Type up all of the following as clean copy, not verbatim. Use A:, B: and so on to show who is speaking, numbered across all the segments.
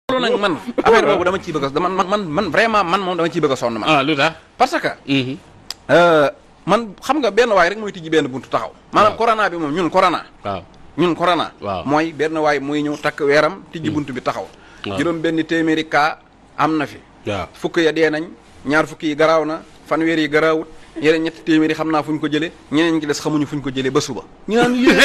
A: loolu nag man affaire boobu dama ciy bëgg a man vraiment man moom dama ciy bëgg a sonn man.
B: ah lu tax.
A: parce que. man xam nga benn waay rek mooy tijji benn buntu taxaw. maanaam corona bi moom ñun corona.
B: waaw
A: ñun corona.
B: waaw
A: mooy benn waay muy ñëw takk weeram tijji buntu bi taxaw. juróom benn téeméeri cas am na fi.
B: waaw
A: fukk ya dee nañ ñaar fukk yi garaaw na fanweer yi garaawut yeneen ñetti téeméeri xam naa fu ñu ko jëlee ñeneen ci des xamuñu fu ñu ko jëlee ba suba. ñu naan yéeg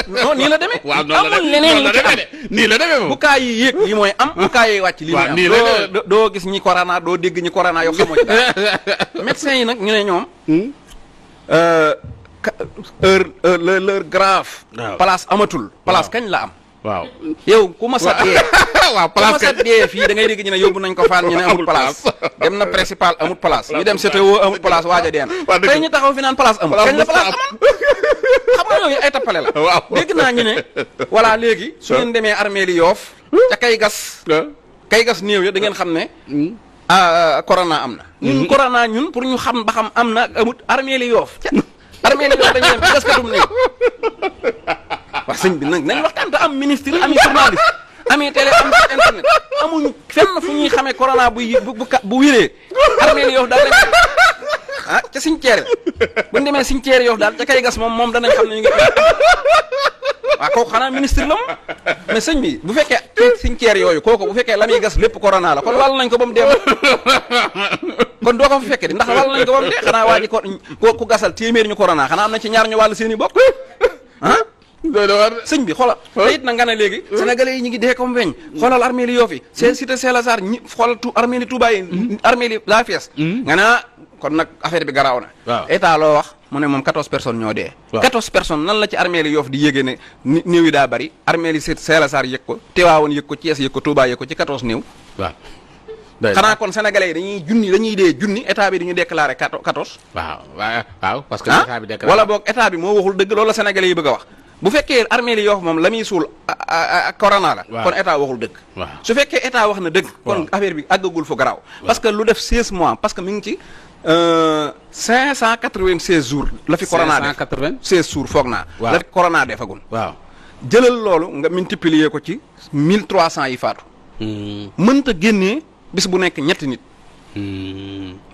A: non nii la demee.
B: waaw noonu la
A: amul leneen lu ci am
B: nii la demee moom.
A: bu kaa yi yéeg lii mooy am bu kaa yi wàcc lii mooy am.
B: nii la demee
A: doo gis ñi corona doo dégg ñi corona yoo xamoo ci dara. médecins yi nag ñu ne ñoom. l'heure grave.
B: waaw
A: place amatul. place kañ la am.
B: waaw
A: yow ku ma sa dee.
B: waaw
A: ku ma
B: place
A: sa dee fii da ngay dégg ñu ne yóbbu nañ ko faan ñu ne amul place. dem na principal amul place. ñu dem CTO amul place waaj a dee na.
B: waaw dëgg
A: tey ñu taxaw fi naan place amul. kañ la place am xam nga yooyu ay tappale la.
B: waaw
A: dégg naa ñu ne. voilà léegi. su ngeen demee armée li Yoof ca kay gas néew ya da ngeen xam ne. corona am na. ñun corona ñun pour ñu xam ba xam am na ak amut armée li Yoof ca armée li Yoof dañuy dem ci gaskatum néew. waaw sëñ bi nag nañ waxtaan te am ministre ami journaliste ami télé am ci internet amuñu fenn fu ñuy xamee corona bu wiree armée li Yoof daal lañ ca cimetière bu ñu demee cimetière Yoof daal ca kay gas moom danañ xam ne ñu ngi waaw kooku xanaa ministre la moom mais sëñ bi bu fekkee cimetière yooyu kooku bu fekkee la muy gas lépp corona la kon wàll nañ ko ba mu dee kon doo ko fa fekkee di ndax wàll nañ ko ba mu dee xanaa waa ji ku gasal téeméer ñu corona xanaa am na ci ñaar ñu wàll seen i bopp sëñ bi xoolal te it na nga ne léegi sénégalais yi ñu ngi dee comme weñ xoolal armée li Yoof yi c'est cité Saint-Lazare ñi xoolal armée li Touba yi armée li la fees nga ne kon nag affaire bi garaaw na état loo wax mu ne moom 14 personnes ñoo dee 14 personnes nan la ci armée li Yoof di yégée ne néew yi daa bari armée li Saint-Lazare yëg ko Tivaouane yëg ko Thiès yëg ko Touba yëg ko ci 14 néew
B: waaw
A: xanaa kon sénégalais yi dañuy dee junni état bi dañu déclaré 14
B: waaw parce que état bi déclaré
A: wala boog état bi moo waxul dëgg loolu la sénégalais yi bëgg a wax bu fekkee armée li Yoof moom la muy suul corona la kon état waxul dëgg su fekkee état wax na dëgg kon affaire bi àggagul fu garaaw parce que lu def 16 mois parce que mi ngi ci 596 jours la fi corona def 16 jours foog naa la fi corona defagul
B: waaw
A: jëlal loolu nga multiplier ko ci 1300 yi faatu mënta génnee bis bu nekk ñetti nit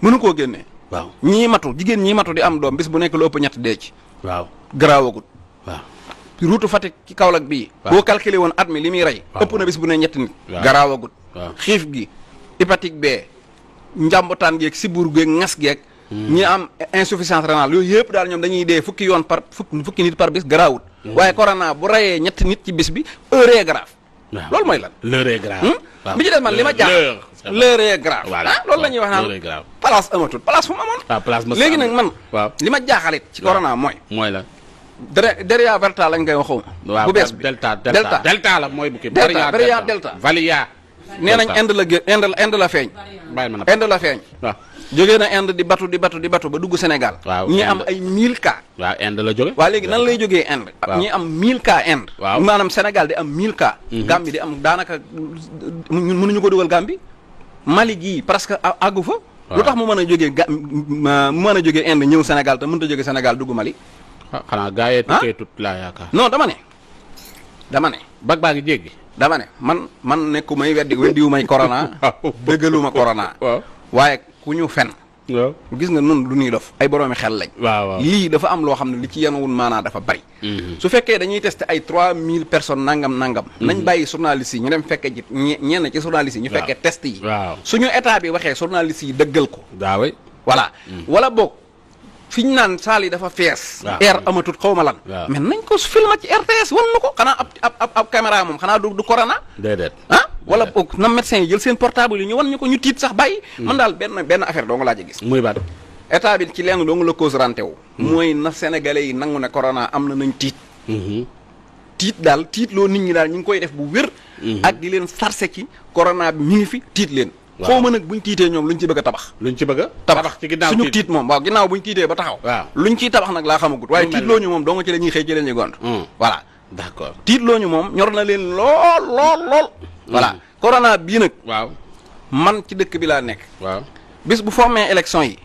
A: mënu koo génnee
B: waaw
A: ñii matu jigéen ñii matu di am doom bis bu nekk lu ëpp ñett dee ci
B: waaw
A: garaawagul
B: waaw
A: route Fatick ci Kaolack bii boo calculé woon at mi li muy rey ëpp na bis bu ne ñetti nit garaawagut xiif gi hépatique B njàmbutaan geeg sibur geeg ngas geeg ñi am insuffisance rénale yooyu yëpp daal ñoom dañuy dee fukki yoon par fukki nit par bis garaawut waaye corona bu reyee ñetti nit ci bis bi heure est grave loolu mooy lan
B: l'heure est grave
A: bi ci des man li ma jaaxal l'heure est grave loolu la ñuy wax naan place amatul place fu mu amoon léegi nag man li ma jaaxalit ci corona mooy
B: la
A: Deria Delta lañ koy waxoon.
B: waaw
A: bu bees bi
B: delta la mooy bu kii.
A: Deria Delta
B: Valia.
A: nee nañ Inde la feeñ.
B: bàyyi ma
A: Inde la feeñ.
B: waaw
A: jógee na Inde di batu ba dugg Sénégal.
B: waaw
A: ñi am ay 1000 cas.
B: waaw Inde la jóge.
A: waa léegi nan lay jógee Inde. ñi am 1000 cas Inde.
B: waaw
A: maanaam Sénégal di am 1000 cas. Gambie di am daanaka ñun mënuñu ko dugal Gambie. Mali gii presque àggu fa. lu tax mu mën a jógee mu mën a jógee Inde ñëw Sénégal te mënut a jógee Sénégal dugg Mali.
B: xanaa gaa yee tukkee tut laa yaakaar.
A: non dama ne.
B: bag baa ngi jéggi.
A: dama ne man nekku may weddiwu may corona. dëggaluma corona. waaye ku ñu fen. gis nga nun du ñuy dof ay boroomi xel lañ.
B: waaw
A: lii dafa am loo xam ne li ci yenuwul maanaa dafa bari. su fekkee dañuy testé ay 3000 personnes nangam. nañ bàyyi journalistes yi ñu dem fekkee ci ñenn ci journalistes yi. ñu fekkee test yi. suñu état bi waxee journalistes yi dëggal ko. voilà wala boog. fi ñu naan saal yi dafa fees. air amatut xaw ma lan. mais nañ ko filma ci RTS wan na ko xanaa ab caméra moom xanaa du corona.
B: déedéet
A: wala boog na médecin yi jël seen portable yi ñu wan ñu ko ñu tiit sax bàyyi. man daal benn affaire doo nga laa gis.
B: muy baat
A: état bi ci lenn doo nga la cause renté wu. mooy na sénégalais yi nangu ne corona am na nañ tiit. tiit daal tiit loo nit ñi daal ñu ngi koy def bu wér. ak di leen sarse ci corona bi mi ngi fi tiit leen. xaw ma nag buñ tiitee ñoom luñ ci bëgg a tabax.
B: tabax ci ginnaaw
A: suñu tiit moom waaw ginnaaw buñ tiitee ba taxaw. luñ ciy tabax nag laa xamagut waaye tiitloo ñu moom doo nga ci la ñuy xëy ci la ñuy gont. voilà
B: d'accord
A: tiitloo ñu moom ñor na leen lool. voilà corona bii nag.
B: waaw
A: man ci dëkk bi laa nekk.
B: waaw
A: bis bu formé élection yi.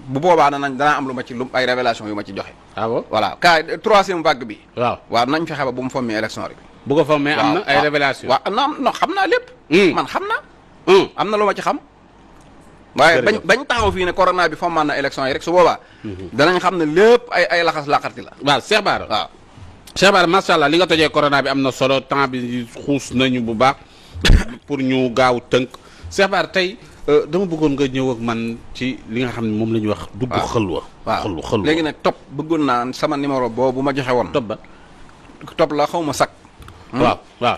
A: bu boobaa danaa am lu ma ci ay révélation yu ma ci joxe.
B: ah bon
A: voilà cas 3e vague bi.
B: waaw
A: nañ fexe ba bu mu formé élection rek.
B: bu ko fa mais am na ay révélation
A: waaw non xam naa lépp. man xam naa. am na lu ma ci xam. waaye bañ taxaw fii ne corona bi fommaan na élection yi rek su boobaa. danañ xam ne lépp ay laxas laqarti la.
B: waaw Cheikh Bara.
A: waaw
B: Cheikh Bara macha allah li nga tojee corona bi am na solo temps bi xuus nañu bu baax pour ñu gaaw tënk Cheikh Bara tey dama bëggoon nga ñëw ak man ci li nga xam ne moom la ñuy wax. dugg xëlwa.
A: waaw
B: xëlwa
A: léegi nag topp bëggoon naa sama numéro boobu ma joxe woon.
B: topp ba
A: topp la xaw ma sakk.
B: waaw.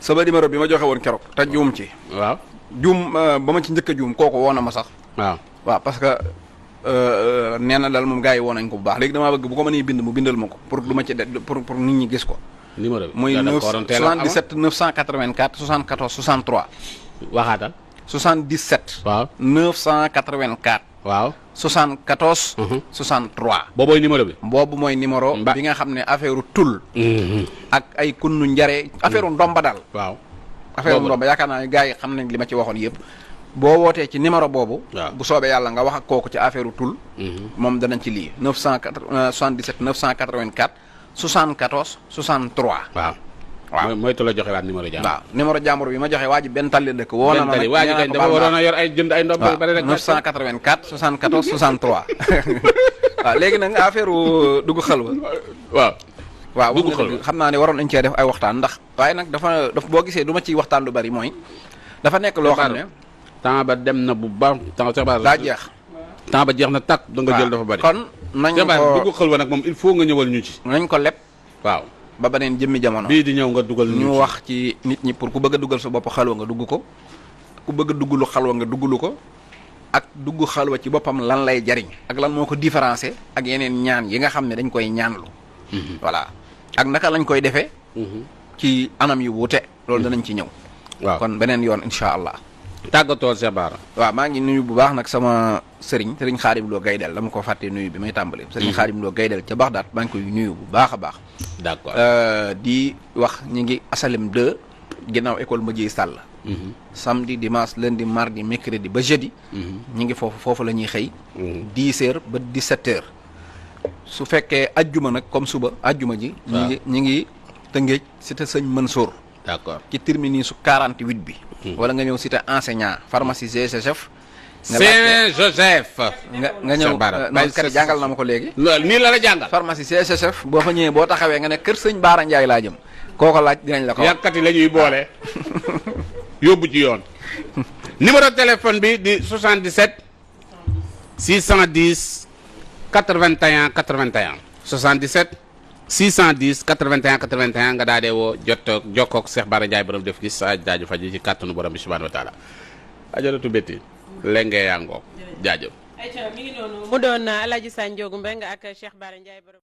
A: sama numéro bi ma joxe woon keroog te juum ci.
B: waaw
A: juum ba ma ci njëkk a juum kooku woo na ma sax. waaw parce que nee na daal moom gars yi woo nañ ko bu baax léegi damaa bëgg bu ko mënee bind mu bindal ma ko pour du ma ci pour nit ñi gis ko.
B: numéro bi
A: muy 77 984 74 63.
B: waxaatal.
A: 77.
B: waaw
A: 984.
B: waaw
A: 74. 63.
B: boobooy numéro bi.
A: boobu mooy numéro. bi nga xam ne affaire tul. ak ay kunnu njare affaire ndomba daal.
B: waaw
A: affaire ndomba yaakaar naa ne gars yi xam nañ li ma ci waxoon yëpp. boo wootee ci numéro boobu. bu soobee yàlla nga wax ak kooku ci affaire tul. moom danañ ci lii 977 984 74 63.
B: waaw. mooy tu la joxe waat numéro jàmbur.
A: waaw numéro jàmbur bi ma joxe waa ji benn tali dëkk. woo na ma nag
B: waa ji kañ dafa waroon a yor ay jënd ay ndomb yu bari rek.
A: 984 74 63. waaw léegi nag affaire dugg xalwa. waaw
B: dugg xalwa
A: xam naa ne waroon nañ cee def ay waxtaan ndax. waaye nag dafa boo gisee du ma ciy waxtaan lu bari mooy. dafa nekk loo xam ne.
B: temps ba dem na bu baax temps
A: daa jeex.
B: temps ba jeex na tàkk da nga jël dafa bari.
A: kon nañ ko
B: dugg xalwa nag moom il faut nga ñëwal ñu ci.
A: nañ ko leb.
B: waaw.
A: ba beneen jëmmi jamono
B: bii di ñëw nga dugal
A: ñu wax ci nit ñi pour ku bëgg a dugal sa bopp xalwa nga dugg ko ku bëgg a duggulu xalwa nga duggulu ko ak dugg xalwa ci boppam lan lay jariñ ak lan moo ko différencier ak yeneen ñaan yi nga xam ne dañ koy ñaanlu voilà ak naka lañ koy defee ci anam yu wuute loolu danañ ci ñëw
B: waaw
A: kon beneen yoon incha allah
B: tàggatoo Cheikh Bara.
A: waaw maa ngi nuyu bu baax nag sama sëriñ Xaadim Lo Gaydel dama ko fàttee nuyu bi may tàmbali sëriñ Xaadim Lo Gaydel ca Baxdaat maa ngi koy nuyu bu baax a baax
B: d'accord
A: di wax ñi ngi asalem 2 ginnaaw école Madieye Sall samedi dimanche lundi mardi mercredi ba jeudi ñi ngi foofu la ñuy xëy 10 heures ba 17 heures su fekkee ajjuma nag comme suba ajjuma ji ñi ngi Tëngéej cité Sëñ Mansour
B: d'accord
A: ci terminus su 48 bi wala nga ñëw cité enseignant pharmacie GCF
B: Saint-Joseph
A: nga ñëw noonu kat jàngal na ma ko léegi
B: nii la jàngal
A: pharmacie CSSF boo fa ñëwee boo taxawee nga ne kër sëñ Baara Ndiaye laa jëm kooko laaj dinañ la ko
B: yàkkat yi la ñuy boole yóbbu ci yoon numéro téléphone bi di 77 610 81 81 77 610 81 81 nga daa dee woo jokkoog Cheikh Bara Ndiaye borom def gis sa jaaju faj ci kàttanu borom bi subhanahu wa taala ajaratu bétti lenge yaa ngoog jaajëf
C: ayca mi ngi noonu mu doon Alaaji Sanjoogu Mbeng ak Cheikh Bara Ndiaye borom